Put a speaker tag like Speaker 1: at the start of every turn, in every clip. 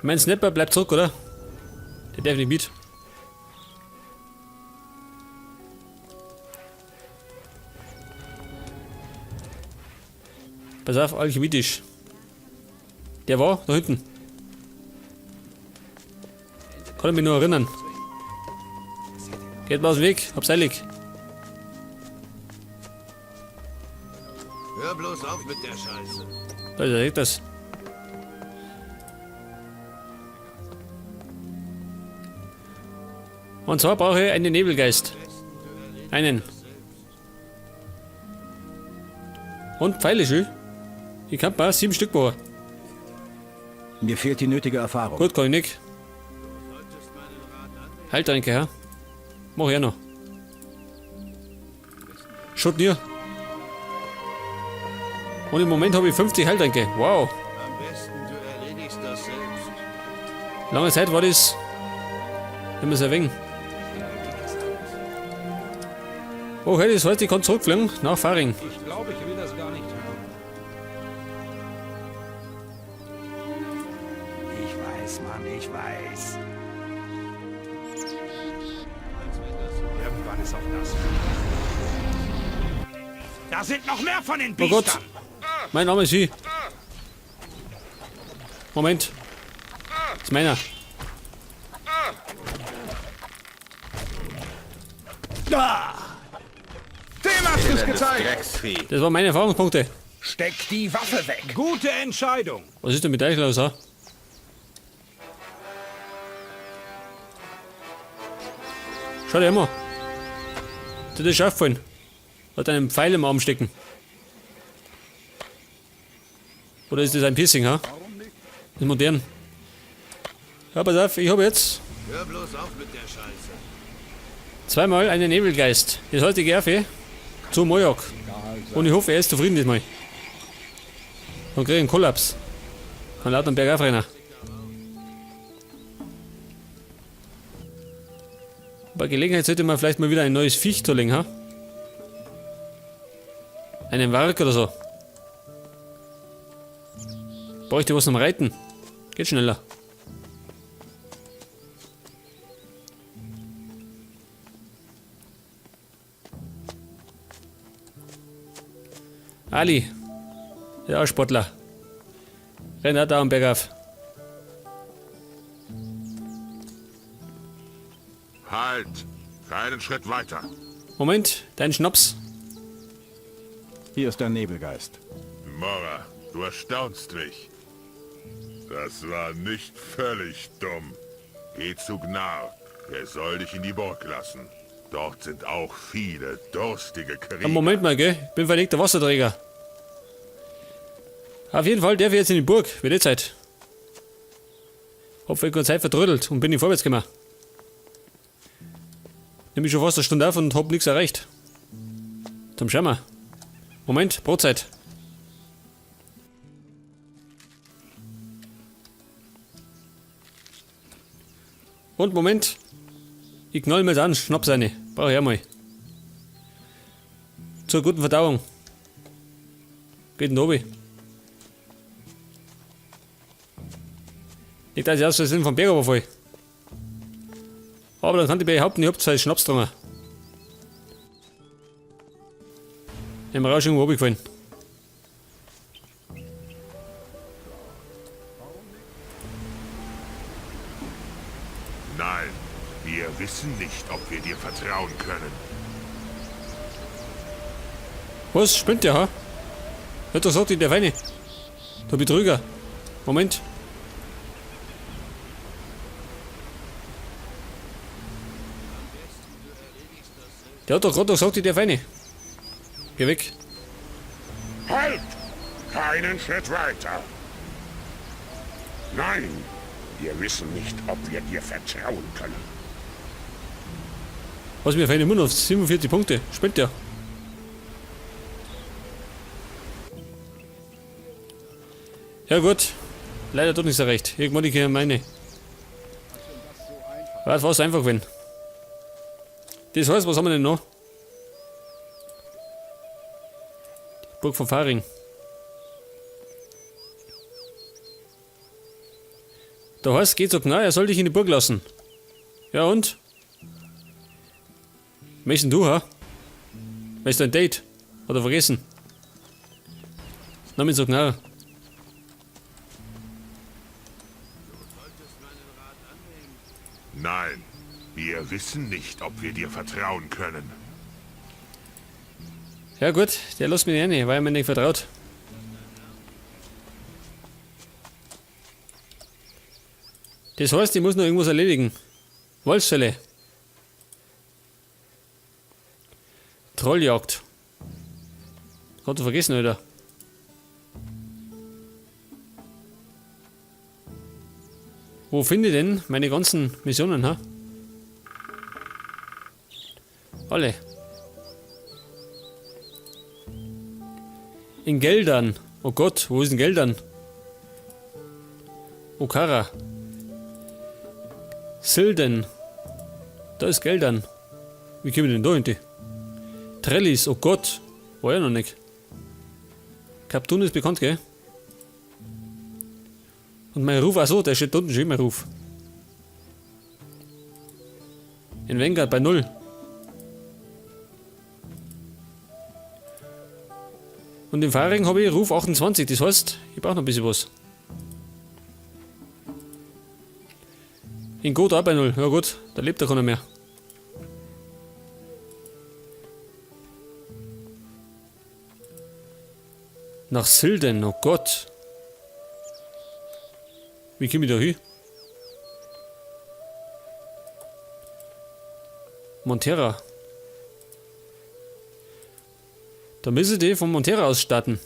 Speaker 1: Mein Snapper bleibt zurück, oder? Der darf nicht mit. Pass auf, alchemietisch. Der war da hinten. Kann ich mich nur erinnern. Geht mal aus dem Weg, hab's eilig.
Speaker 2: Hör bloß auf mit der Scheiße.
Speaker 1: Da ist er, das. Und zwar brauche ich einen Nebelgeist. Einen. Und Pfeile schön. Ich kann paar 7 Stück machen.
Speaker 3: Mir fehlt die nötige Erfahrung.
Speaker 1: Gut, kann ich nicht. Heiltränke, ja? Mach ich auch noch. Schaut nie. Und im Moment habe ich 50 Heiltränke. Wow.
Speaker 2: Am besten du erledigst das selbst.
Speaker 1: Lange Zeit war das. Wenn wir es erwähnen. Okay, das heißt, ich kann zurückfliegen nach Faring.
Speaker 4: Ich glaube, ich will das gar nicht hören.
Speaker 3: Ich weiß, Mann, ich weiß.
Speaker 4: Irgendwann ist auch das. Da sind noch mehr von den
Speaker 1: Oh Gott.
Speaker 4: Biestern.
Speaker 1: Mein Name ist Sie. Moment. Das ist meiner.
Speaker 5: Dem hast du's gezeigt.
Speaker 2: Drecksvieh.
Speaker 1: Das waren meine Erfahrungspunkte.
Speaker 5: Steck die Waffe weg.
Speaker 4: Gute Entscheidung.
Speaker 1: Was ist denn mit euch los, ha? Schau dir immer. Das ist aufgefallen. Hat einen Pfeil im Arm stecken. Oder ist das ein Piercing, ha? Das ist modern. Ja, pass auf, ich habe jetzt
Speaker 2: Hör bloß auf mit der Scheiße.
Speaker 1: zweimal einen Nebelgeist. Das heißt, ich gehe auf, zu Mojok. Und ich hoffe, er ist zufrieden diesmal. Dann kriege ich einen Kollaps. Kann laut am Berg aufrennen. Bei Gelegenheit sollte man vielleicht mal wieder ein neues Viech zulegen, ha? Einen Warg oder so. Bräuchte was zum Reiten. Geht schneller. Ali. Ja, Sportler. Rennt auch da am Berg auf.
Speaker 6: Halt! Keinen Schritt weiter.
Speaker 1: Moment, dein Schnaps.
Speaker 3: Hier ist der Nebelgeist.
Speaker 6: Mora, du erstaunst mich. Das war nicht völlig dumm. Geh zu Gnar. Er soll dich in die Burg lassen. Dort sind auch viele durstige Krieger.
Speaker 1: Moment mal, gell? Ich bin verlegter Wasserträger. Auf jeden Fall darf ich jetzt in die Burg. Wird eh Zeit. Hab voll keine Zeit vertrödelt und bin nicht vorwärts gekommen. Nimm mich schon fast eine Stunde auf und hab nichts erreicht. Zum Schirmer. Moment, Brotzeit. Und Moment. Ich knall mir an, schnapp seine. Brauch ich auch mal. Zur guten Verdauung. Geht denn oben? Nicht, dass ich aus Versehen vom Berg runterfall. Aber dann kann ich behaupten, ich hab 2 Schnaps getrunken. Im Rausch irgendwo runtergefallen.
Speaker 6: Nein, wir wissen nicht, ob wir dir vertrauen können.
Speaker 1: Was? Spinnt der, ha? Hört doch gesagt, ich darf rein. Der Betrüger. Moment. Der hat doch gerade gesagt, ich darf rein. Geh weg.
Speaker 6: Halt! Keinen Schritt weiter! Nein, wir wissen nicht, ob wir dir vertrauen können.
Speaker 1: Was mir für eine Mund auf 47 Punkte. Spinnt der. Ja gut. Leider doch nicht so recht. Irgendwann ich hier meine. Was war's einfach gewesen. Das heißt, was haben wir denn noch? Die Burg von Faring. Da heißt, geht so genau, er soll dich in die Burg lassen. Ja und? Wer ist denn du, ha? Wer ist dein Date? Hat er vergessen. Na, mit so genau.
Speaker 6: Nein, wir wissen nicht, ob wir dir vertrauen können.
Speaker 1: Ja gut, der lässt mich nicht rein, weil er mir nicht vertraut. Das heißt, ich muss noch irgendwas erledigen. Wolfsfälle. Trolljagd. Gott, vergessen, Alter. Wo finde ich denn meine ganzen Missionen, ha? Alle. In Geldern. Oh Gott, wo ist denn Geldern? Okara. Silden. Da ist Geldern. Wie kommen wir denn da hin? Trellis, oh Gott. War ja noch nicht. Kaptun ist bekannt, gell? Und mein Ruf, achso, der steht unten schon, mein Ruf. In Vanguard bei 0. Und im Fahrring habe ich Ruf 28, das heißt, ich brauche noch ein bisschen was. In Gut auch bei 0, ja gut, da lebt ja keiner mehr. Nach Silden, oh Gott. Wie komme ich da hin? Montera. Da müssen die von Montera aus starten.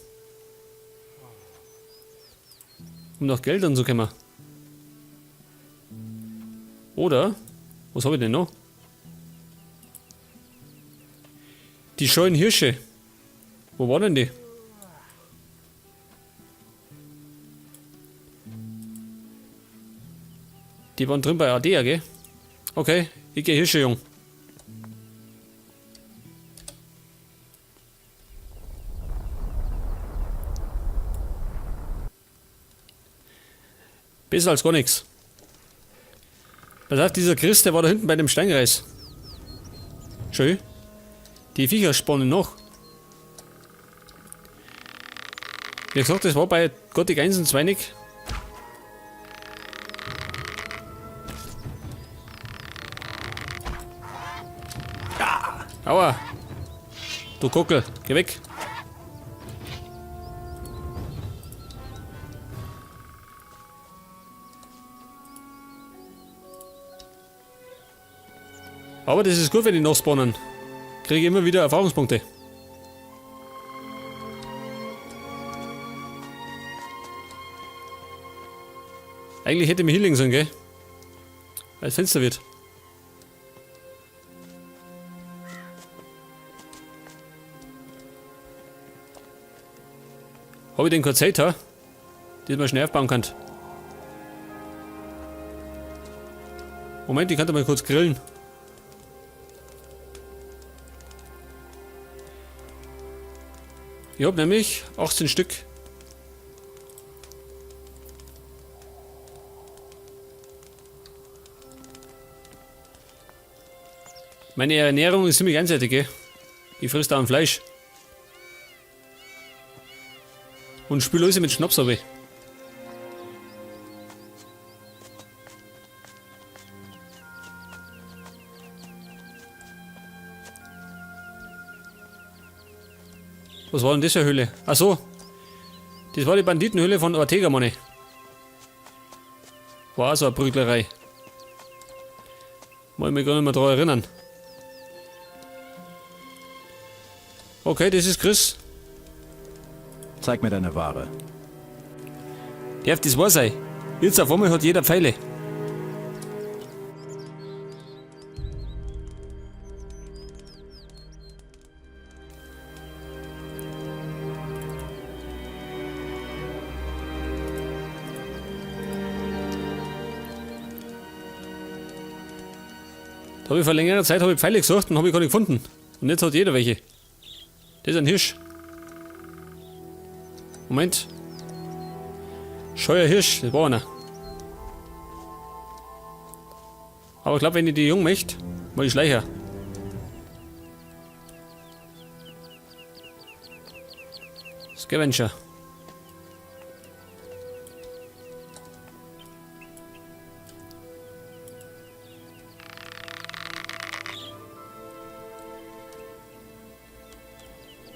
Speaker 1: Um nach Geldern zu kommen. Oder? Was habe ich denn noch? Die scheuen Hirsche. Wo waren denn die? Die waren drin bei Ardea, gell? Okay, ich geh Hirsche, Jung. Besser als gar nichts. Pass auf, dieser Christ, der war da hinten bei dem Steinreis. Schön. Die Viecher spawnen noch. Wie gesagt, das war bei Gothic 1 und 2 nicht. Aua! Du Kockel, geh weg! Aber das ist gut, wenn die noch spawnen. Kriege ich immer wieder Erfahrungspunkte. Eigentlich hätte ich mich hinlegen sollen, gell? Weil es finster wird. Hab ich denn keine Zeit, ha? Die man schnell aufbauen kann. Moment, ich kann da mal kurz grillen. Ich hab nämlich 18 Stück. Meine Ernährung ist ziemlich einseitig, gell? Ich friss da ein Fleisch. Und spül alles mit Schnaps ab. Was war denn das für eine Höhle? Ach so. Das war die Banditenhöhle von Ortega, Manni. War auch so eine Prüglerei. Wollte mich gar nicht mehr daran erinnern. Okay, das ist Chris.
Speaker 3: Zeig mir deine Ware.
Speaker 1: Darf das wahr sein? Jetzt auf einmal hat jeder Pfeile. Da habe ich vor längerer Zeit hab ich Pfeile gesucht und habe ich gar nicht gefunden. Und jetzt hat jeder welche. Das ist ein Hirsch. Moment. Scheuer Hirsch, das war einer. Aber ich glaube, wenn ich die jung möchte, mal ich Schleicher. Scavenger.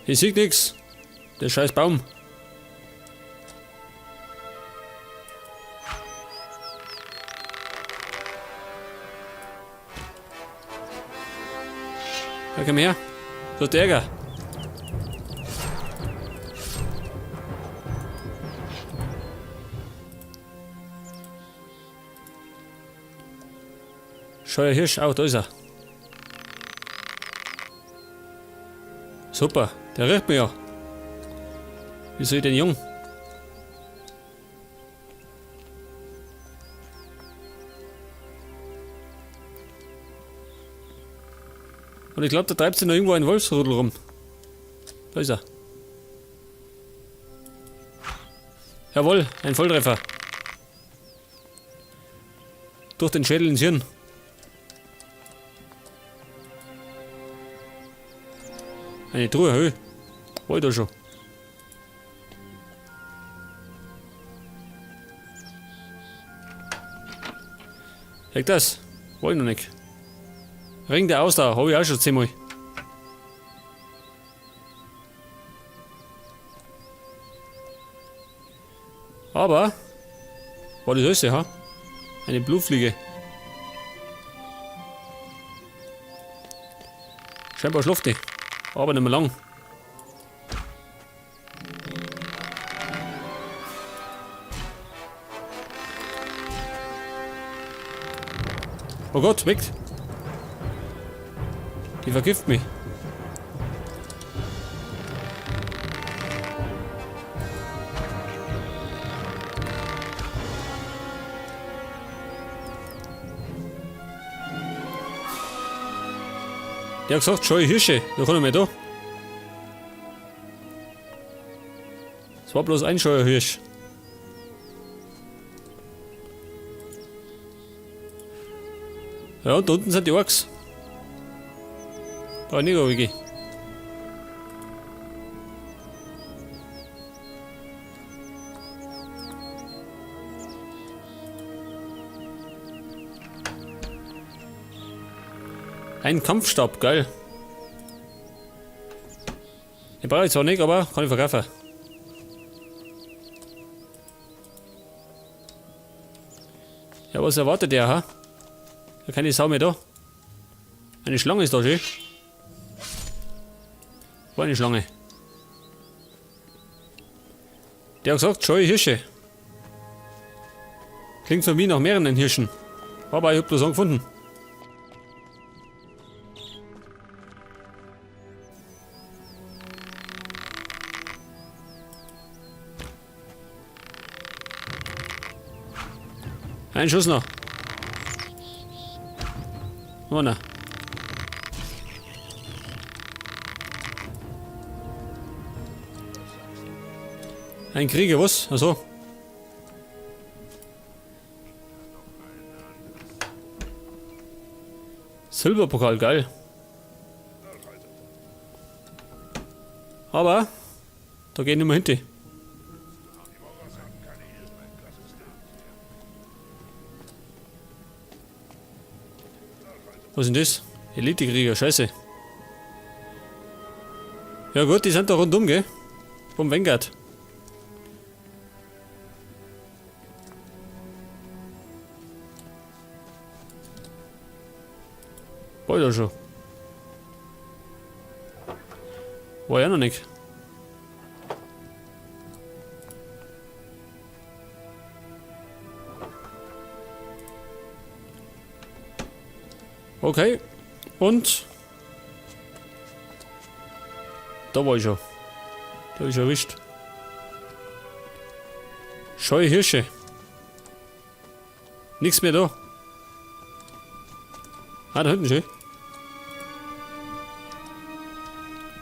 Speaker 1: Ich sehe nix. Der scheiß Baum. Ja, komm her. So, Ärger. Scheuer Hirsch, auch da ist er. Super, der riecht mir ja. Wie soll ich denn jung? Und ich glaube, da treibt sich noch irgendwo ein Wolfsrudel rum. Da ist er. Jawohl, ein Volltreffer. Durch den Schädel ins Hirn. Eine Truhe, hey. War ich da schon. Sag das. War ich noch nicht. Ring der Ausdauer, hab ich auch schon 10-mal. Aber, war das alles, ha? Eine Blutfliege. Scheinbar schläft die. Aber nicht mehr lang. Oh Gott, weg! Die vergift mich. Der hat gesagt, scheue Hirsche, da kann ich mehr da. Es war bloß ein scheuer Hirsch. Ja, und da unten sind die Orks. Da nicht runtergehen. Ein Kampfstab, geil. Den brauche ich zwar nicht, aber kann ich verkaufen. Ja, was erwartet der, ha? Da keine Sau mehr da. Eine Schlange ist da schön. War eine Schlange. Der hat gesagt, scheue Hirsche. Klingt für mich nach mehreren Hirschen. Aber ich hab bloß einen gefunden. Ein Schuss noch. Oh, na. Ein Krieger, was? Achso. Silberpokal, geil. Aber da gehen nicht mehr hinter. Was ist denn das? Elite-Krieger, scheiße. Ja gut, die sind da rundum, gell? Vom Vanguard. War ich da schon. War ja noch nicht. Okay. Und da war ich schon. Da hab ich schon erwischt. Scheue Hirsche. Nix mehr da. Ah, da hinten schon.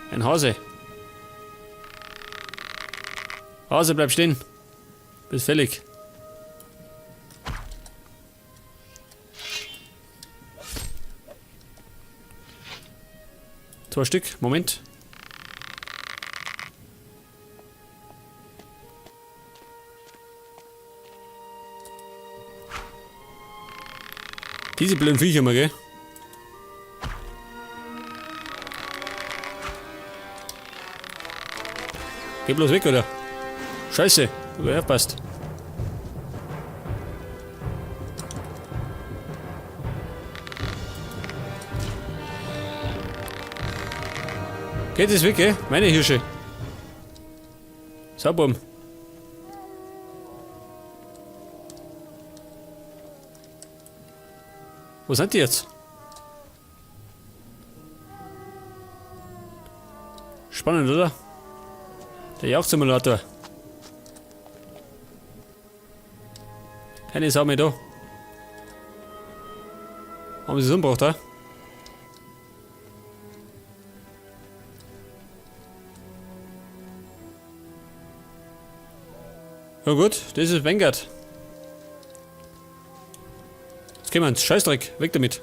Speaker 1: Ein Hase. Hase, bleib stehen. Bist fällig. Zwei Stück. Moment. Diese blöden Viecher immer, gell? Geh bloß weg, oder? Scheiße, aber aufpasst. Geht es weg, gell? Meine Hirsche. Sauber. Wo sind die jetzt? Spannend, oder? Der Jagdsimulator. Keine Sau mehr da. Haben sie es umgebracht, da? Ja gut, das ist Vanguard. Jetzt gehen wir ins Scheißdreck. Weg damit.